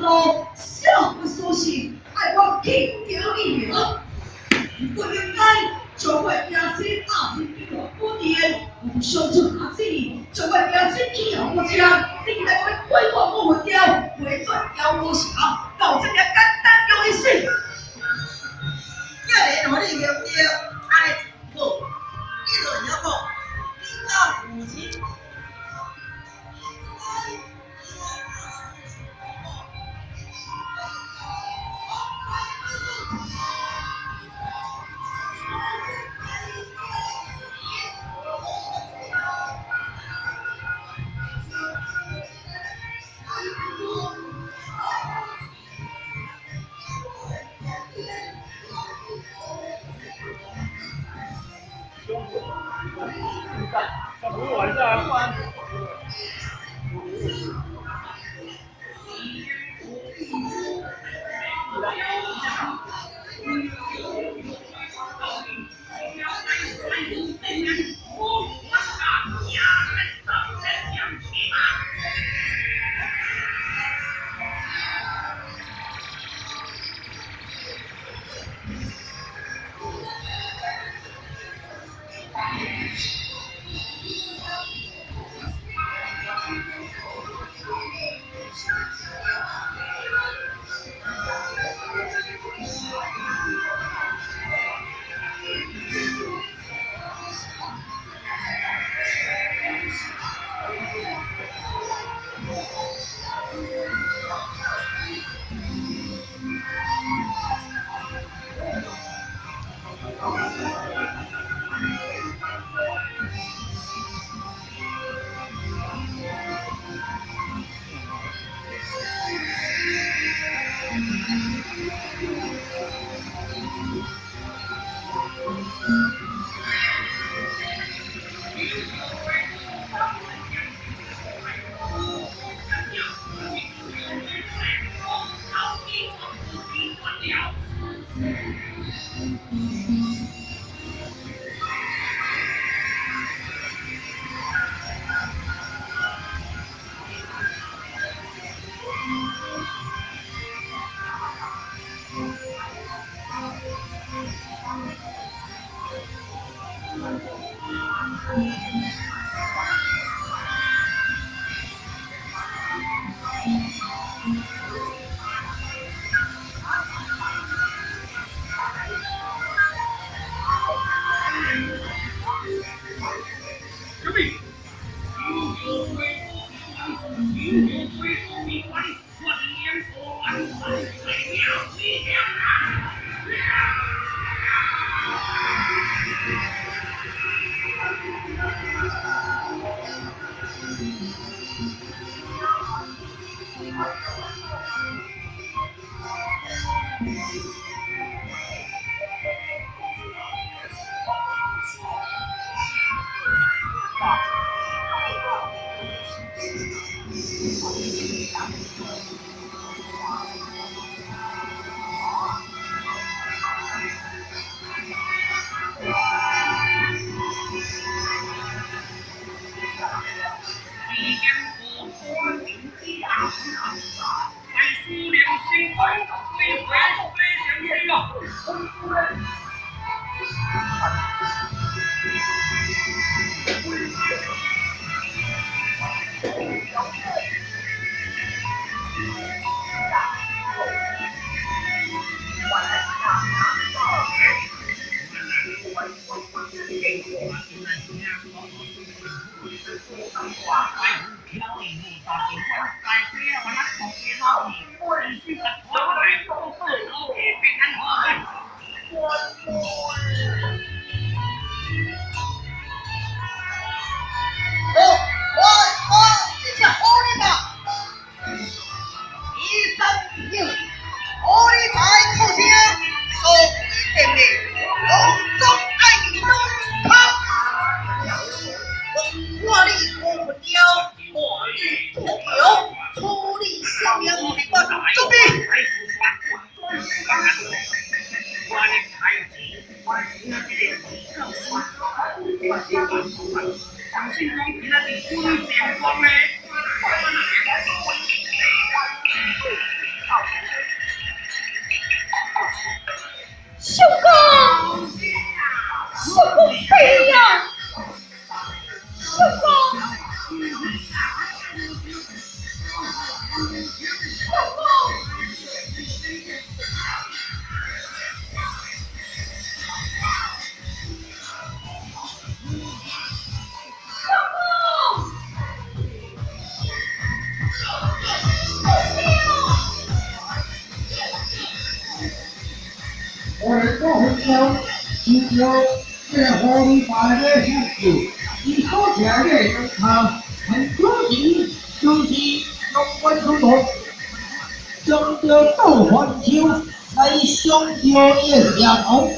路，小不舒适，爱我轻桥一名。不应该将我的家亲压进这个古殿，有上出阿子，将我的家亲去后不车，你来我鬼我无掉，回转妖魔侠，到这个简单容易死。既然予你明着，按呢就好，你就会晓讲，你甲父亲。我这只好你吧，一三五，好你来靠声，数一点的，拢总爱拢卡。我看你无分了，我你不强，处理性命，我准备。相公。相公。我来做分晓，受着这个胡里白的抢救，伊所徛这个灯塔，很可惜，就是龙源出头，将着倒翻手来上着伊的邪头。